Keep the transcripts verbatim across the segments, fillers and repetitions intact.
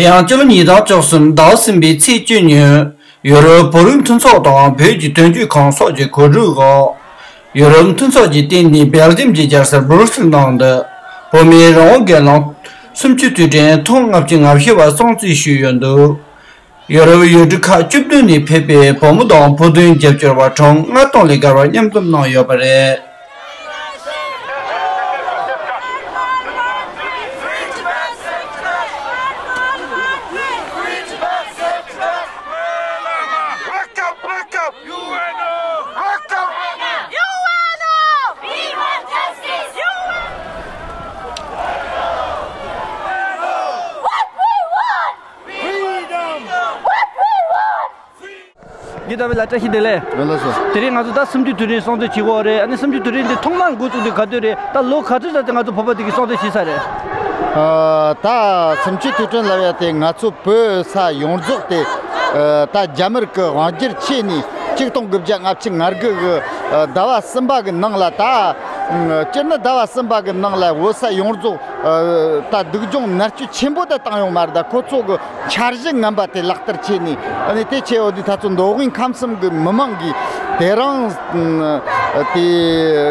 དེ་ཡང་སྤྱི་ལོ་ཉིས་སྟོང་བཅུ་གསུམ་ཟླ་བ་གསུམ་པའི་ཚེས་བཅུ་ཉིན། ཡོ་རོབ་བོད་རིགས་མཐུན་ཚོགས་དང་བོད་ཀྱི་དོན་གཅོད་ཁང་སོགས་ཀྱི་གོ་སྒྲིག་འོག་ཡོ་རོབ་མཐུན་ཚོགས་ཀྱི་སྟེང་ནས་སྦེལ་ཇམ་གྱི་རྒྱལ་ས་སྦུར་སིལ་ནང་དུ། བོད་མིའི་རང་དབང་སྒེར་ལངས་སུམ་ཅུ་དུས་དྲན་ཐེངས་ལྔ་བཅུ་ང་བཞི་བ་སྲུང་བརྩི་ཞུས་ཡོད་འདུག་ཡོ་རོབ་ཡུལ་གྲུ་ཁག་བཅུ་བདུན་ནས་ཕེབས་པའི་བོད་མི་དང་བོད་དོན་རྒྱབ་སྐྱོར་བ་གྲངས་ལྔ་སྟོང་ལས་བརྒལ་བ་མཉམ་འཛོམས་གནང་ཡོད་པ་རེད། Wake up, wake up! U N O! Wake up! U N O! We want justice! U N O! What we want! Freedom! What we want! རྒྱུ་ད་བི་ལ་བཀྲ་ཤིས་བདེ་ལེགས། ལགས་སོ། དེ་རིང་ང་ཚོ་ད་སུམ་ཅུ་དུས་དྲན་སྲུང་བརྩི་བྱེད་ཀྱི་ཡོད་རེད། ཨ་ནི་སུམ་ཅུ་དུས་དྲན་འདི་ཐོག་མར་འགོ་བཙུགས་དུས་ག་དུས་རེད། ད་ལོ་ག་ཚོད་ཙམ་དེ་ང་ཚོ་བོད་པ་དེ་གིས་སྲུང་བརྩི་བྱེད་ས་རེད། ཨ། ད་སུམ་ཅུ་དུས་དྲན་ལབ་ཡ་དེ་ང་ཚོ་བོད་ས་ཡོངས་རྫོགས་དེ། ཨ། ད་རྒྱ་མིར་གི་དབང་སྒྱུར་ཆེ་ནས་གཅིག་སྟོང་དགུ་བརྒྱ་ལྔ་བཅུ་ང་དགུ་གི། ཨ། ཟླ་བ་གསུམ་པ་གི་ནང་ལ་ད། ཨ། སྤྱིར་ན་ཟླ་བ་གསུམ་པ་གི་ནང་ལ་བོད་ས་ཡོངས་རྫོགས། ཨ། ད་སྡུག་སྦྱོང་མནར་གཅོད་ཆེན་པོ་དེ་བཏང་ཡོང་མ་རེད། ད་ཁོ་ཚོ་གི་འཆར་གཞི་ངན་པ་དེ་ལག་བསྟར་བྱས་ནས། ཨ་ནི་དེ་བྱས་ཡོད་དུས་ད་ཚོ་མདོ་དབུས་ཁམས་གསུམ་གྱི་མི་མང་གིས་དེ་རིང་། ཨ། དེ་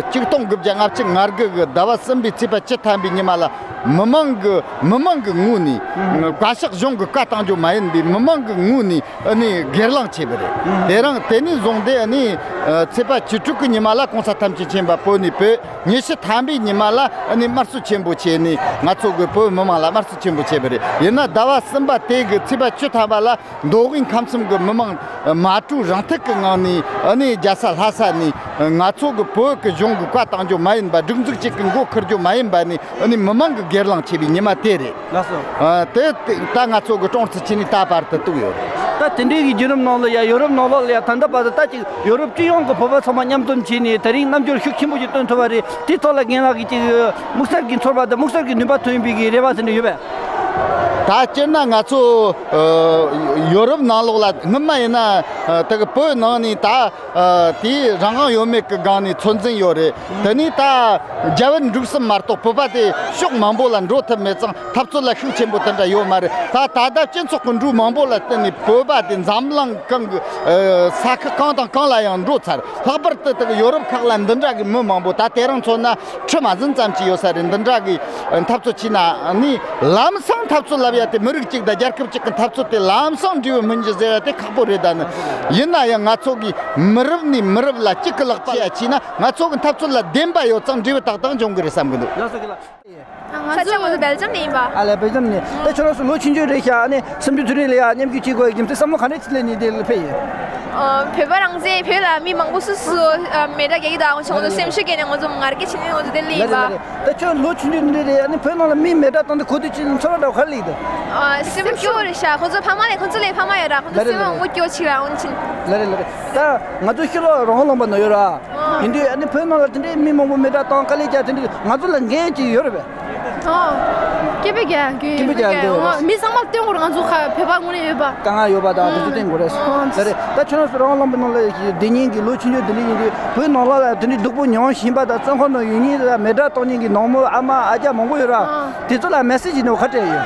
གཅིག་སྟོང་དགུ་བརྒྱ་ལྔ་བཅུ་ང་དགུ་གི་ཟླ་བ་གསུམ་པའི་ཚེས་པ་བཅུ་ཐམ་པའི་ཉི་མ་ལ་མི་མང་གི་མི་མང་གི་ངོས་ནས། ཨ། བཀའ་ཤག་གཞུང་གི་བཀའ་བཏང་རྒྱུ་མ་ཡིན་པའི་མི་མང་གི་ངོས་ནས། ཨ་ནི་སྒེར་ལངས་བྱས་པ་རེད། དེ་རིང་དེ་ནས་བཟུང་སྟེ། ཨ་ནི། ཨ། ཚེས་པ་བཅུ་དྲུག་གི་ཉི་མ་ལ་གོང་ས་ཐམས་ཅད་མཁྱེན་པ་བོད་ནས་བོད། ཉི་ཤུ་ཐམ་པའི་ཉི་མ་ལ་ཨ་ནི་དམར་གསོད་ཆེན་པོ་བྱས་ནས་ང་ཚོ་གི་བོད་མི་མང་ལ་དམར་གསོད་ཆེན་པོ་བྱས་པ་རེད། ཡིན་ན་ཟླ་བ་གསུམ་པ་དེ་གི་ཚེས་པ་བཅུ་ཐམ་པ་ལ་མདོ་དབུས་ཁམས་གསུམ་གི་མི་མང་མ་གྲོས་རང་འཐད་ཀྱི་ངང་ནས། ཨ་ནི་རྒྱལ་ས་ལྷ་ས་ནས་ང་ཚོ་གི་བོད་ཀྱི་གཞུང་གི་བཀའ་བཏང་རྒྱུ་མ་ཡིན་པ། སྒྲིག་འཛུགས་གཅིག་གི་མགོ་ཁུར་རྒྱུ་མ་ཡིན་པ་ནས། ཨ་ནི་མི་མང་གི་སྒེར་ལངས་བྱས་པའི་ཉི་མ་དེ་རེད། ལགས་སོ། ཨ། དེ་ད་ང་ཚོ་གི་ཀྲོང་ཚུ་ཆི་ནས་ད་བར་དུ་གཏུགས་ཡོད་རེད། ད་དེ་འདྲའི་གི་བརྒྱུད་རིམ་ནང་ལ་ཡ། ཡོ་རོབ་ནང་ལོགས་ལ་ཡ། ད་ལྟ་བར་དུ་ད་ཅིག་ཡོ་རོབ་སྤྱི་ཡོངས་ཀྱི་བོད་པ་ཚང་མ་མཉམ་འཛོམས་བྱས་ནས་དེ་རིང་རྣམ་འགྱུར་ཤུགས་ཆེན་པོ་ཞིག་སྟོན་ཐུབ་པ་རེད། དེའི་ཐོག་ལ་རྒན་ལགས་ཀྱི་ཅིག་དམིགས་བསལ་གྱི་ཚོར་བ་དང་། དམིགས་བསལ་གྱི་ནུས་པ་ཐོན་པའི་གི་རེ་བ་དེ་འདྲ་ཡོད་པས། ད་སྤྱིར་ན་ང་ཚོ། ཨ། ཡོ་རོབ་ནང་ལོགས་ལ་སྔོན་མ་ཡིན་ན། ཨ། དེ་གི་བོད་ནང་ནས་ད། ཨ། དེའི་རང་དབང་ཡོད་མེད་ཀྱི་སྒང་ནས་ཚོད་འཛིན་ཡོད་རེད། དེ་ནས་ད་རྒྱ་བོད་འབྲུག་གསུམ་མ་གཏོགས་བོད་པ་དེ་ཕྱོགས་མང་པོ་ལ་འགྲོ་ཐུབ་མེད་ཙང་། འཐབ་རྩོད་ལ་ཤུགས་ཆེན་པོ་དེ་འདྲ་ཡོད་མ་རེད། ད་ད་ལྟ་སྤྱི་ཚོགས་ཀྱི་འགྲོས་མང་པོ་ལ་བརྟེན་ནས་བོད་པ་དེ་འཛམ་གླིང་གང་གི། ཨ། ས་ཁུལ་གང་དང་གང་ལ་ཡང་འགྲོ་ཚར། ལྷག་པར་དུ་དེ་གི་ཡོ་རོབ་ཁག་ལ་འདི་འདྲ་གི་མི་མང་པོ། ད་དེ་རིང་མཚོན་ན་ཁྲི་མ་ཟིན་ཙམ་ཅིག་ཡོད་ས་རེད། འདི་འདྲ་གི་འཐབ་རྩོད་བྱས་ན་ནི། ལམ་སང་འཐབ་རྩོད་ལབ་ཡ་དེ་མི་རིགས་གཅིག་དང་རྒྱལ་ཁབ་གཅིག་གི་འཐབ་རྩོད་དེ་ལམ་སང་འབྲས་བུ་སྨིན་རྒྱུ་ཟེར་ཡ་དེ་ཁག་པོ་རེད། ད་ནི་ཡིན་ན་ཡང་ང་ཚོ་གི་མི་རབས་ནས་མི་རབས་ལ་གཅིག་གི་ལག་པ་ཡ་བྱས་ན། ང་ཚོ་གི་འཐབ་རྩོད་ལ་བདེན་པ་ཡོད་ཙང་འབྲས་བུ་ཏག་ཏག་འབྱུང་གི་རེད་བསམ་གི་འདུག། ལགས་སོ། ཁྱེད་ལགས། ས་ཆ་ང་ཚོ་སྦེལ་ཇམ་ནས་ཡིན་པ། ཨ་ལས། སྦེལ་ཇམ་ནས། ད་ཁྱོད་རང་ཚོ་ལོ་ཆུང་ཆུང་རེད་ཤག། ཨ་ནི་སུམ་ཅུ་དུས་དྲན་ལ་ཡ་མཉམ་ཞུགས་བྱེད་དགོས་ཀྱི་རྒྱུ་མཚན་བསམ་བློ་ག་འདྲ་ཅིག་སླེབས་ནས་འདི་ལ་ཕེབས་ཡིན། ཨ། བོད་པ་རང་བཙན། བོད་ལ་མི་མང་པོ་སུ་སུ། ཨ། མེ་དགྲ་རྒྱག་གི་འདུག། ང་ཚོ་ངར་སྐད་བྱས་ནས་ང་ཚོ་འདི་ལ་ཡིན་པ། ལགས་རེད། ལགས་རེད། ད་ཁྱོད་ལོ་ཆུང་ཆུང་འདི་རེད། ཨ་ནི་བོད་ནང་ལ་མིས་མེ་དགྲ་བཏང་དུས་གོ་དུས་ཅི་ཚོར་བ་འདྲ་བ་ག་རེ་སླེབས་འདུག། ཨ། སེམས་སྐྱོ་རེད་ཤག། ཁོང་ཚོ་ཕ་མ་ལས། ཁོང་ཚོ་ལས་ཕ་མ་ཡོད་ར། ཁོང་ཚོ། ལགས་རེད། སེམས་ལ་ངོ་སྐྱོ་ཆེ་ར། འོན་ཅིན། ལགས་རེད། ལགས་རེད། ད་ང་ཚོ་ཕྱི་ལོགས་རང་དབང་ལུང་པ་ནང་ཡོད་ར། ཡིན་དུས་ཨ་ནི་བོད་ནང་ལ་དེ་འདྲའི་མི་མང་པོ་མེ་དགྲ་བཏང་། དཀའ་ལས་རྒྱག། དེ་འདྲའི་ང་ཚོ་ལ་འགན་ཅིག་ཡོད་རེད་པས། ཨོ། སྐད་འབོད་རྒྱག་དགོས། སྐད་འབོད་རྒྱག་དགོས། ཨོ། མི་ཚང་མར་སྟོན་དགོས་རེད། ང་ཚོ་ཁ། བོད་པ་དངོས་གནས་ཡོད་པ། དཀའ་ངལ་ཡོད་པ་དང་དེ་ཚོ་སྟོན་དགོས་རེད། ཨོ། ལགས་རེད། ད་ཁྱོད་རང་ཚོ་རང་དབང་ལུང་པའི་ནང་ལ་བསྡད་མཁན་གྱི་ལོ་ཆུང་ཆུང་དེ་འདྲ་ཡིན་དུས་བོད་ནང་ལོགས་ལ་དེ་འདྲའི་སྡུག་པོ་མྱོང་བཞིན་པ་དང་། བཙོན་ཁང་ནང་ཡོད་མཁན་ལ་མེ་དགྲ་གཏོང་མཁན་གྱི་ནང་མི་ཨ་མ་ཨ་ཅག་མང་པོ་ཡོད་ར། ཨོ། དེ་ཚོ་ལ་མེ་སེ་ཇི་ནོ་ག་རེ་ཡོད།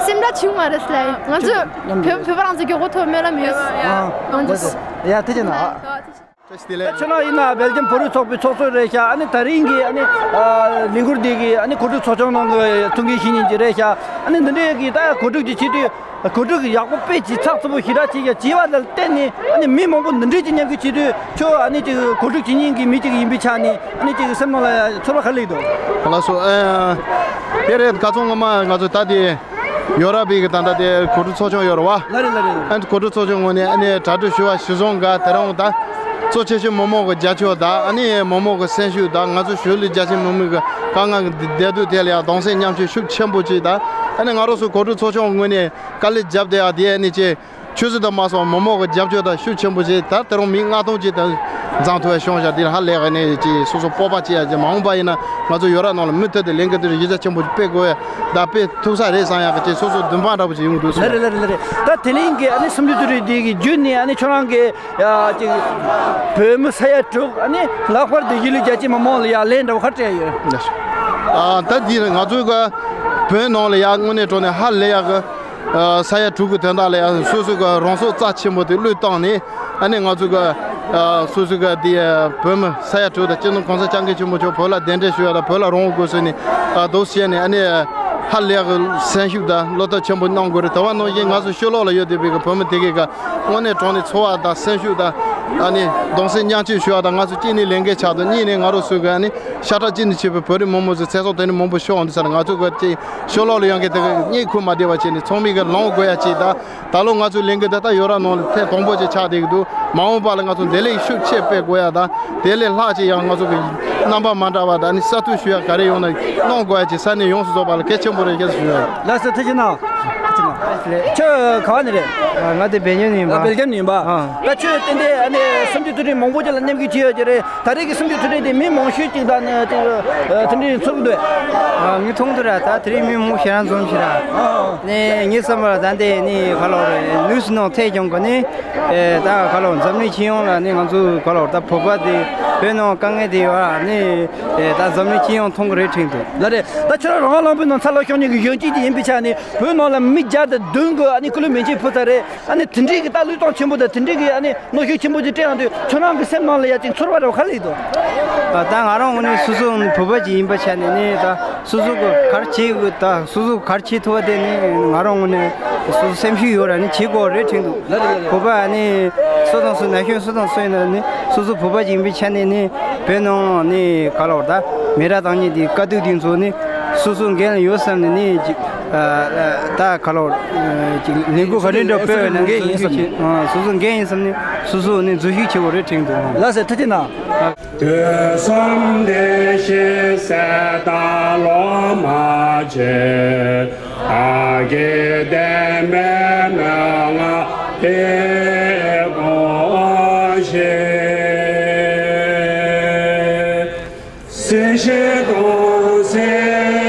སེམས་ཁྲལ་བྱེད་དགོས་མ་རེད་ཟེར་ལབ་ཡིན། ང་ཚོས་བོད། བོད་པ་རང་ཚོ་མགྱོགས་པོ་ཐོག་སྨོན་ལམ་ཡོད། ཨ། ང་ཚོ། ཡ། དེ་བྱས་ན། ཨ། ད་ཁྱོད་རང་ཡིན་ན་སྦེལ་ཇམ་བོད་རིགས་ཚོགས་པའི་ཚོགས་གཙོ་རེད་ཤག། ཨ་ནི་དེ་རིང་གི་ཨ་ནི། ཨ། ལས་འགུལ་འདི་གི་ཨ་ནི་གོ་སྒྲིག་ཚོགས་ཆུང་ནང་གི་ཐུགས་འགན་བཞེས་མཁན་ཅིག་རེད་ཤག། ཨ་ནི་འདི་འདྲའི་གི་ད་གོ་སྒྲིག་ཅིག་བྱེད་དུས། གོ་སྒྲིག་ཡག་པོ་དཔེ་ཅིག་ཚགས་ཚུད་པོ་ཞེ་དྲག་ཅིག་ཡ་བྱས་པ་ལ་བརྟེན་ནས། ཨ་ནི་མི་མང་པོ་འདི་འདྲའི་ཅིག་མཉམ་ཞུགས་བྱེད་དུས། ཁྱོད་ཨ་ནི་ཅིག་གོ་སྒྲིག་བྱེད་མཁན་གྱི་མི་ཅིག་ཡིན་པའི་ཆ་ནས། ཨ་ནི་ཅིག་སེམས་ནང་ལ་ཚོར་བ་ག་རེ་སླེབས་འདུག། ལགས་སོ། ཨ། དེ་རེད། ཁ་སང་སྔོན་མ་ང་ཚོ་ད་དེ་ཡོ་རོབ་པའི་གི་ད་ལྟ་དེ་གོ་སྒྲིག་ཚོགས་ཆུང་ཡོད་རེད་བ། ལགས་རེད། ལགས་རེད། ཨ་ནི་གོ་སྒྲིག་ཚོགས་ཆུང་ངོས་ནས་ཨ་ནི་གྲ་སྒྲིག་ཞུ་བ་གཞི་བཟུང་ག། དེ་རིང་ད་གཙོ་ཆེ་ཤོས་མི་མང་གི་རྒྱབ་སྐྱོར་དང་། ཨ་ནི་མི་མང་གི་སེམས་ཤུགས་དང་། ང་ཚོ་ཞོར་ལས་རྒྱ་ཆེ་མི་མང་གི་དཀའ་ངལ་གྱི་བདེ་སྡུག་དེ་ལ་ཡང་གདུང་སེམས་མཉམ་སྐྱེད་ཤུགས་ཆེན་པོ་ཅིག་དང་། ཨ་ནི་ང་རང་ཚོ་གོ་སྒྲིག་ཚོགས་ཆུང་ངོས་ནས་དཀའ་ལས་བརྒྱབ་བསྡད་ཡག་དེ། ཨ་ནི་ཅིག་ཆུ་ཚོད་དུ་མ་སོང་། མི་མང་གི་རྒྱབ་སྐྱོར་དང་ཤུགས་ཆེན་པོ་བྱས། ད་དེ་རིང་མི་ལྔ་སྟོང་ཅིག་དང་འཛོམས་ཐུབ་པ་བྱུང་ཤག། འདི་ལ་ཧ་ལས་ཀ་ནས་ཅིག་སོ་སོ་སྤོབས་པ་སྐྱེ་ཡ་ཅིག། མ་འོངས་པ་ཡིན་ན་ང་ཚོ་ཡོ་རོབ་ནང་ལ་མུ་མཐུད་དུ་ལས་འགུལ་འདི་རུ་ཡིག་ཆ་ཆེན་པོ་སྤེལ་དགོས་ཡ་དང་སྤེལ་ཐུབ་ས་རེད་བསམ་ཡ་གི་ཅིག་སོ་སོ་འདུན་པ་འདྲ་པོ་ཅིག་ཡོང་འདུག་ཟེར། ལགས་རེད། ལགས་རེད། ལགས་རེད། ད་དེ་རིང་གི་ཨ་ནི་སུམ་ཅུ་དུས་དྲན་འདི་གི་བརྒྱུད་ནས། ཨ་ནི་ཁྱོད་རང་གི་ཡ་ཅིག་བོད་མི་ས་ཡ་དྲུག། ཨ་ནི་ལྷག་པར་དུ་གཞིས་ལུས་རྒྱ་ཆེ་མི་མང་ལ་ཡ་ལན་འདྲ་པོ་ག་རེ་སྤྲད་ཡོད། ཨ། ད་འདི་ང་ཚོའི་གི་བོད་ནང་ལ་ཡ་དངོས་གནས་དྲང་གནས་ཧ་ལས་ཡ་གི། ས་ཡ་དྲུག་གི་དོན་དག་ལ་ཡང་སོ་སོ་གི་རང་སྲོག་རྩ་ཆེན་པོ་དེ་བློས་བཏང་ནས། ཨ་ནི་ང་ཚོ་གི་སོ་སོ་གི་དེ་བོད་མི་ས་ཡ་དྲུག་དང་སྤྱི་ནོར་གོང་ས་སྐྱབས་མགོན་ཆེན་པོ་མཆོག་བོད་ལ་གདན་འདྲེན་ཞུ་ཡ་དང་བོད་ལ་རང་དབང་དགོས་ཟེར་ནས་འདུག་བྱས་ནས། ཨ་ནི་ཧ་ལས་གི་སེམས་ཤུགས་དང་བློ་སྟོབས་ཆེན་པོ་གནང་དགོས་རེད། དེ་བ་ནང་བཞིན་ང་ཚོ་ཕྱི་ལོགས་ལ་ཡོད་བསྡད་པའི་གི་བོད་མི་དེ་གས་གི་དངོས་གནས་དྲང་གནས་འཚོ་བ་དང་སེམས་ཤུགས་དང་། ཨ་ནི་གདུང་སེམས་མཉམ་སྐྱེད་ཞུ་བ་དང་། ང་ཚོ་གཅིག་ནས་ལས་འགན་ཆགས་འདུག་གཉིས་ནས་ང་རང་ཚོ་གི་ཨ་ནི་ཤ་ཁྲག་གཅིག་ནས་མཆེད་པའི་བོད་རིགས་མི་མང་ཚོའི་ཚེ་སྲོག་དེ་ནས་མང་པོ་ཤོར་འདུག་ས་རེད། ང་ཚོ་གི་ཅིག་ཕྱི་ལོགས་ལ་ཡོང་མཁན་དེ་གི་གཉིད་ཁུག་མ་བདེ་བ་བྱས་ནས་ཚང་མས་གི་ལངས་དགོས་ཡ་ཅིག་དང་། ད་ལོ་ང་ཚོའི་ལས་འགུལ་འདི་ད་ཡོ་རོབ་ནང་ལ་ཐེངས་དང་པོ་ཅིག་ཆགས་བསྡད་ཀྱི་འདུག་མ་འོངས་པ་ལ་ང་ཚོ་འདི་ལས་ཤུགས་ཆེ་སྤེལ་དགོས་ཡ་དང་། དེ་ལས་ལྷག་ཅིག་ཡང་ང་ཚོ་གི་རྣམ་པ་མ་འདྲ་བ་དང་། ཨ་ནི་གསར་གཏོད་ཞུ་ཡ་ག་རེ་ཡོང་ན་གནང་དགོས་ཡ་ཅིག་ས་གནས་ཡོངས་སུ་རྫོགས་པ་ལ་གལ་ཆེན་པོ་རེད་ཅེས་ཞུ་ཡ། ལགས་སོ། ཐུགས་རྗེ་གནང་། ཐུགས་རྗེ་གནང་། ཁྱོད་ག་བ་ནས་རེད། ང་དེ་སྦེལ་ཇམ་ནས་ཡིན་པ། སྦེལ་ཇམ་ནས་ཡིན་པ། ཨ། ད་ཁྱོད་ཏན་ཏན་ཨ་ནི་གསུམ་བཅུ་དུས་དྲན་མང་པོ་ཅིག་ལ་མཉམ་ཞུགས་བྱས་ཡོད་ཀྱི་རེད། ད་རེས་ཀྱི་གསུམ་བཅུ་དུས་དྲན་དེ་མི་མང་ཤོས་ཅིག་དང་ནི་ཅིག་དེ་འདྲའི་ཚོགས་འདུ། ཨ། ངས་མཐོང་དུས་ར་ད་དེ་རིང་མི་མང་ཞེ་དྲག་འཛོམས་ཤག་ར། ཨ། ནས་ངས་བསམ་པར་ད་འདི་ནི་ག་ལོར་ནུས་སུ་ནང་ཐད་ཀྱང་གོ་ནི། ཨེ། ད་ག་ལོར་འཛམ་གླིང་སྤྱི་ཡོངས་ལ་ནི་ང་ཚོ་ག་ལོར་ད་བོད་པ་དེ་བོད་ནང་དཀའ་ངལ་དེ་ཡོད་ར་ནི། ཨེ། ད་འཛམ་གླིང་སྤྱི་ཡོངས་མཐོང་གི་རེད་དྲན་འདུག་ལགས་རེད། ད་ཁྱོད་རང་རང་ལངས་པའི་ནང་ཚ་ལ་ཤོང་ཉིན་གྱི་གཞོན་སྐྱེས་དེ་ཡིན་པའི་ཆ་ནས་བོད་ནང་ལ་མི་བརྒྱ་དང་བདུན་གྱི་ཨ་ནི་སྐུ་ལུས་མེ་མཆོད་ཕུལ་ཚར་རེད། ཨ་ནི་དེ་འདྲའི་གི་ད་བློས་གཏོང་ཆེན་པོ་དང་དེ་འདྲའི་གི་ཨ་ནི་གནོན་ཤུགས་ཆེན་པོ་ཅིག་སྤྲད་ཡོང་དུས་ཁྱོད་རང་གི་སེམས་ནང་ལ་ཡ་ཅིག་ཚོར་བ་རེ་བ་ག་ལ་ཡོད་དོ། ད་ང་རང་ངོས་ནས་སོ་སོ་བོད་པ་ཅིག་ཡིན་པའི་ཆ་ནས་ནི་ད་སོ་སོ་གི་ག་རེ་བྱེད་དགོས། ད་སོ་སོ་ག་རེ་བྱེད་ཐུབ་པ་དེ་ནི་ང་རང་ངོས་ནས་སོ་སོ་སེམས་ཤུགས་ཡོད་ར་ནི་བྱེད་དགོས་རེད་དྲན་འདུག་བོད་པ་ནི་སུ་དང་སུ་ན་གཞོན་སུ་དང་སུ་ཡིན་ན་ནི་སོ་སོ་བོད་པ་ཅིག་ཡིན་པའི་ཆ་ནས་ནི་བོད་ནང་ནི་ག་ལོར་ད་མི་ར་དང་ཉིད་དེ་དཀའ་སྡུག་དེ་ཚོ་ནི་སོ་སོ་འགན་ལ་ཡོད་བསམ་ནས་ནི་ཅིག་ད་ག་ལོར་ཅིག་ལས་འགུལ་ག་རེ་འདྲ་སྤེལ་བ་ན་འགན་ཡིན་བསམ་ནས། སོ་སོ་འགན་ཡིན་བསམ་ནས་སོ་སོ་ནི་འཛུལ་ཞུགས་བྱེད་དགོས་རེད་དྲན་འདུག་ལགས་སོ། ཐུགས་རྗེ་གནང་། ཐོས་བསམ་བདེ་བཞིན་གསལ་དག་སློབ་མ་ཆེ། བདག་གིས་བསྟན་པའི་མན་ངག་འདི་དགོངས་ཤིག་སྲིད་ཞིའི་གདུང་སེམས་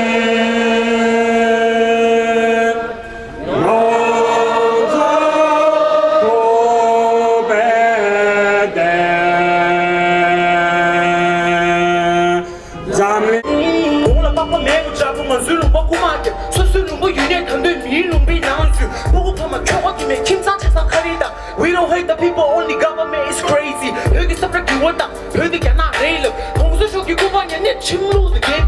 ཡོངས་རྫོགས་འགུགས་པའི་བརྟན། འཛམ་གླིང་། གོང་ལ་པགས་པ་མེད་པ་འདྲ་པོ། ང་ཚོའི་ལུང་པ་རྐུ་མ་རྒྱབ། སོ་སོའི་ལུང་པ་ཡོད་ནས་ད་འདོད་མིའི་ལུང་པའི་ནང་འཛུལ། ཕྲུ་གུ་ཕ་མ་ཁྱོ་ག་དུ་མེད། ཁྱིམ་ཚང་ཆ་ཚང་ཁ་རི་དང་། We don't hate the people, only government is crazy. བོད་ཀྱི་ས་ཁྲ་གི་བོ་དང་། བོད་དེ་རྒྱ་ནག་རེད་ལབ། གོང་ས་མཆོག་གི་སྐུ་པར་ཉར་ནས་ཁྲིམས་ལུགས་དང་འགལ།